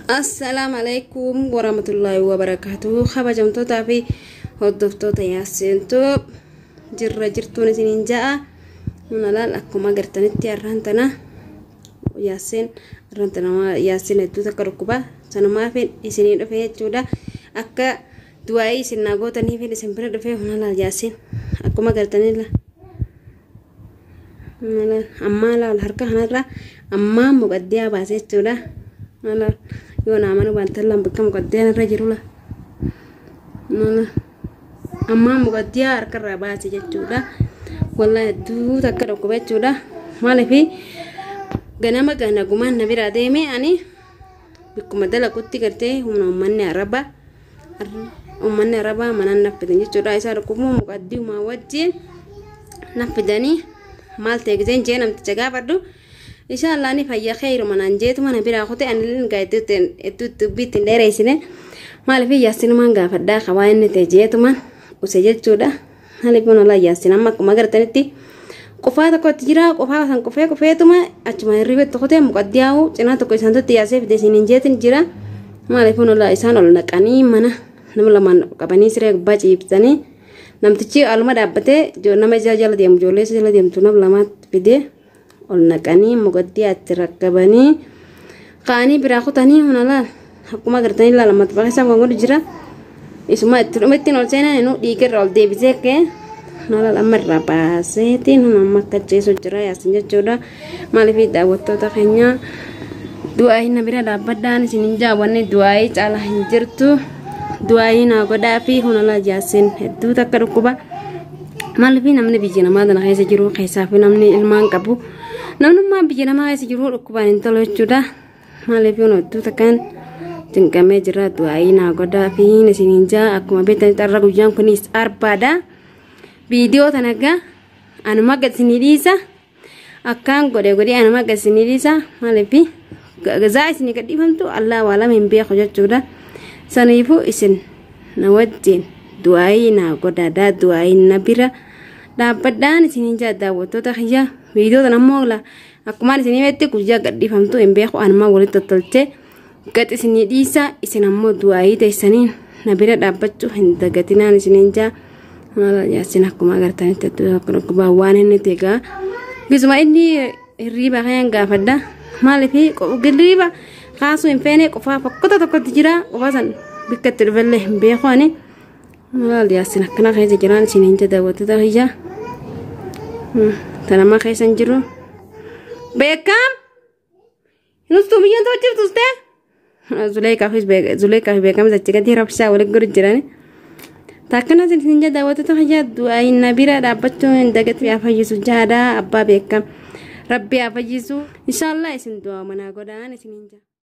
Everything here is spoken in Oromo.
Assalaamu alaikum warahmatullaahi wabarakaatuh. Kabajamtootaa fi hordoftoota Yaasseentuu jirra jirtuun isiniin ja'a. Nuna laal akkuma agartanitti har'aan tana Yaasseen har'aan tana Yaasseen hedduu takka dhukkuba sanumaaf isinii dhufe jechuudha. Akka du'aa'ii isin naa gootaniif isin bira dhufe. Nuna laal Yaasseen akkuma agartanii ammaa laal harka kanarra ammaa muqaddiyaa baase jechuudha. Yoo naa mana wanta lama bakka muqaddiyaan irra jiru la ammaa muqaddiyaa harkarraa baase jechuudha. Wallaahi hedduu takka dhukkuba jechuudha. Maaliif ganama ganagumaan na biraa deeme, ani bakkuma dalagutti gartee humna uummanni arabaa manaan na fidan jechuudha. Isaa dhukkubuu muqaddiyumaa wajjin na fidanii maal ta'e giseen jee namticha gaafadhu, inshallah ni fayya kheyru manaan jeetu mana biraa kute. Anillee gaa hedduu dubbii ittiin dheereessine. Maaliif Yaasinumaan gaafadhaa qabaa inni ta'e jeetumaan use jechuudha. Maaliif kun Yaasin amma akkuma agartanitti qofaa tokkotti jira. Qofaa san qofee qofeetuma achuma hirribetti kutee muqaddiyaa'u cinaa tokko isaantutti yaasee fide isiniin jeetin jira. Maaliif kun isaan ol naqanii mana nama lamaan qabanii siree gubbaa ciibsanii, namtichi aluma dhaabbatee nama ija jala deemu, ijoollee isa jala deemtu nama lamaatti fidee ol naqanii muqaddiyaa itti rakkabanii ka'anii biraa kutanii. Huna laal akkuma agartanii laal ammatti bakka isaan kan godhu jira. Isuma itti dhumettiin ol seenan inuu dhiigarra ol deebisee ka'e. Huna laal amma irraa baaseetiin huna amma akka ceesu jira Yaasin jechuudha. Maaliif daawwattoota keenya du'aa na bira dhaabbadhaan isin hin jaawwanne, du'aa'ii caalaa hin jirtu, du'aa'ii naa godhaa fi huna laal Yaasin hedduu takka dhukkuba. Maaliif namni biyya namaa tana keessa jiru keessaa fi namni ilmaan qabu, namnummaan biyya namaa keessa jiru dhukkubaan hin tolu jechuudha. Maaliif yoo hedduu takkaan cinqamee jira, du'aa'ii naa godhaa fi isiniin jaa. Akkuma beektanitti har'a guyyaan kunis arbaadha. Viidiyoo tana gaa anuma gad isinii dhiisa, akkaan godhe godhee anuma gad isinii dhiisa. Maaliif gazaa isinii gadhiifamtu Allah waa lama hin beeku jechuudha. Saniifuu isin na wajjin du'aa'ii naa godhaadhaa, du'aa'ii na bira dhaabbadhaan isiniin jaa. Daawwattoota kiyya, viidiyoo tana ammoo akkumaan isinii beekte guyyaa gadhiifamtu hin beeku, anuma walitti tottolchee gad isinii dhiisa. Isin ammoo du'aa'ii teessaniin na bira dhaabbachuu hin dagatinaan isiniin jaa. Yaasin akkuma agartanitti dhukkubaa waan inni ta'e gisuma inni hirriiba kayan gaafadha. Maaliif hirriiba kaasuu hin feene? Qofaa fokkota tokkotti jira, qofaa san bikka itti dhufellee hin beeku ani. Maal Yaasin akkana keessa jiraan isiniin jaa. Daawwattoota kiyya, tanama keessa hin jiru beekam nustuu biyyaan to'achiiftus tee Zuleekaa fi beekamsa achi gadi rabshaa waliin godhu jirani. Takkana isin jaa. Daawwattoota kiyya, du'aa na bira dhaabbachuu hin dagatin. Haa fayyisu jaadhaa abbaa beekam, rabbi haa fayyisu inshallah. Isin du'aa manaa godhaan isiniin jaa.